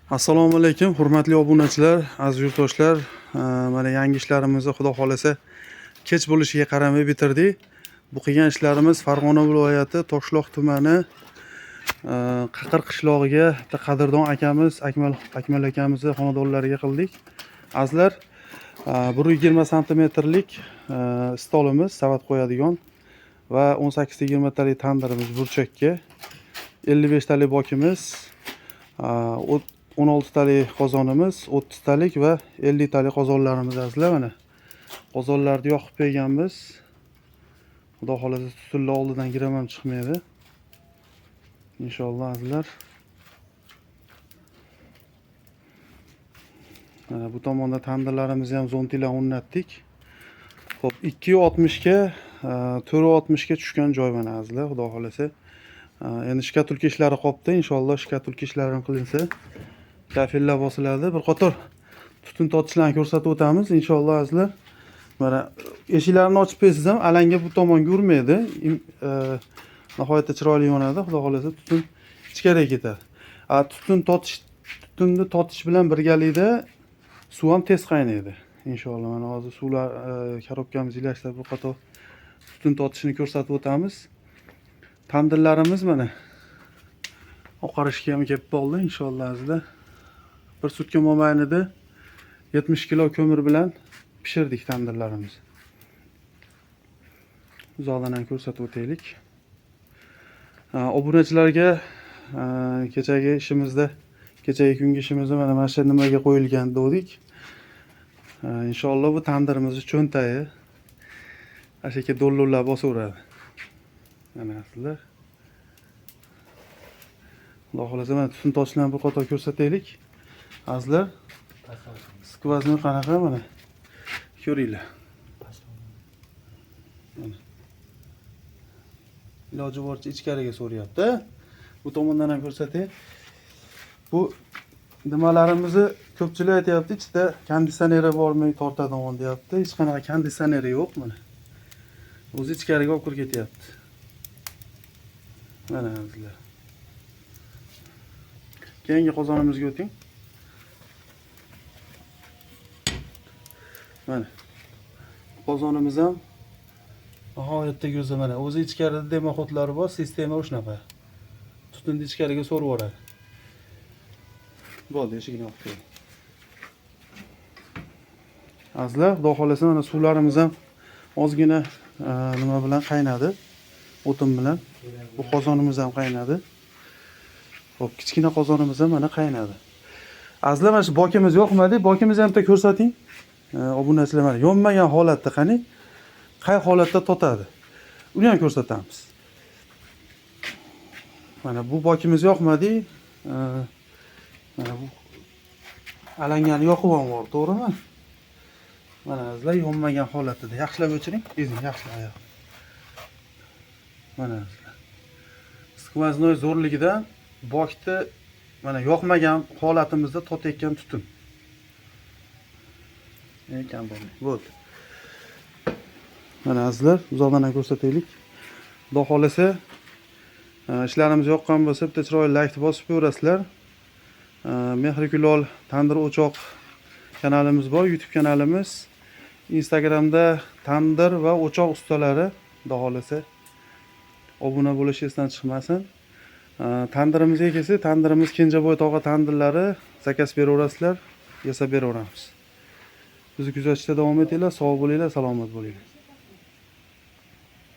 Assalomu alaykum, hurmatli obunachilar, aziz yurtdoshlar. Mana yangi ishlarimizni, Xudo xolasa, kech bo'lishiga qaramay bitirdik. Bu qilgan ishlarimiz Farg'ona viloyati Toshloq tumani Qaqir qishlog'iga bitta qadrdon akamiz Akmal akamizni xonadonlariga qildik. Azizlar, 120 santimetrlik stolimiz, savat qo'yadigan va 18 20 talik tandirimiz burchakka, 55 talik bokimiz, 16 talik qozonimiz, 30 talik va 50 talik qozonlarimiz, azizlar, mana. Qozonlarni yoqib qo'yganmiz. Xudo xolasa, tutunlar oldidan giram ham chiqmaydi. Inshaalloh, azizlar. Mana bu tomonda tandirlarimizni ham zontilar o'rnatdik. Xo'p, 260 ga 460 ga tushgan joy mana, azizlar, Xudo xolasa. Endi shkatulka ishlari qolibdi. Inshaalloh shkatulka ishlari ham qilinsa, kafellar bosiladi. Bir qator tutun tortishlarni ko'rsatib o'tamiz inshaalloh, azizlar. Mana eshiklarni ochib qo'ysangiz ham alanga bu tomonga urmaydi. Nihoyatda chiroyli yonadi. Xudo xolasa, tutun ichkariga ketadi. Tutunni tortish bilan birgalikda suv ham tez qaynaydi. Inshaalloh mana hozir suvlar korobkamizni ilashtirib bir qator tutun tortishini ko'rsatib o'tamiz. Tandirlarimiz mana oqarishga ham kelib qoldi inshaalloh, azizlar. Bir sutka mobaynida 70 kilo ko'mir bilan pishirdik tandirlarimizni. Uzoqdan ham ko'rsatib o'taylik. Obunachilarga kechagi ishimizda, kechagi kungi ishimizda mana shu nimaga qo'yilgan dedik. Inshaalloh bu tandirimizni cho'ntagi ana shu yerga do'llo'lab bosaveradi. Mana, azizlar. Xudo xolasa, mana tutun toshlarni bir qator ko'rsataylik. Azizlar, сквозной qanaqa, mana ko'ringlar. Mana. Iloji boricha ichkariga so'rayapti. Bu tomondan ham ko'rsatay. Bu nimalarimizni ko'pchilik aytyapti, ichida konditsioneri bormi, tortadigan deyapti. Hech qanaqa konditsioneri yo'q mana. O'zi ichkariga olib kirib ketyapti. Mana, azizlar. Keyingi qozonimizga o'ting. Mana. Qozonimiz ham nihoyatda go'zal mana. O'zi ichkarida дымоход lari bor, sistema shunaqa. Tutunni ichkariga so'rib yuboradi. Bo'ldi, eshigini yopib qo'ying. Azizlar, Xudo xolasa, mana suvlarimiz ham ozgina nima bilan qaynadi. O'tin bilan. Bu qozonimiz ham qaynadi. Xo'p, kichkina qozonimiz ham mana qaynadi. Azizlar, mana shu bokimiz yoqmadi. Bokimizni ham bitta ko'rsating. Obunachilar, mana yonmagan holatda qani? Qay holatda totadi? Uni ham ko'rsatamiz. Mana bu bokimiz yoqmadi. Mana bu alangani yoqib ham bor, to'g'rimi? Mana, azizlar, yonmagan holatida. Yaxshilab o'chiring, ezing, yaxshilab oyoq. Mana, azizlar. Сквозной zo'rligidan bokni mana yoqmagan holatimizda totayotgan tutun. Ekan bo'ldi. Bo'ldi. Mana, azizlar, uzoqdan ham ko'rsataylik. Xudo xolasa, ishlarimiz yoqqan bo'lsa, bitta chiroyli laykni bosib qo'yasizlar. Mehri Kulol tandir o'choq kanalimiz bor, YouTube kanalimiz. Instagramda tandir va o'choq ustalari, Xudo xolasa, obuna bo'lish esdan chiqmasin. Tandirimizga kelsak, tandirimiz Kenjaboy tog'a tandirlari, заказ beraverasizlar, yasab beraveramiz. Bizni kuzatishda davom etinglar, sog' bo'linglar, salomat bo'linglar.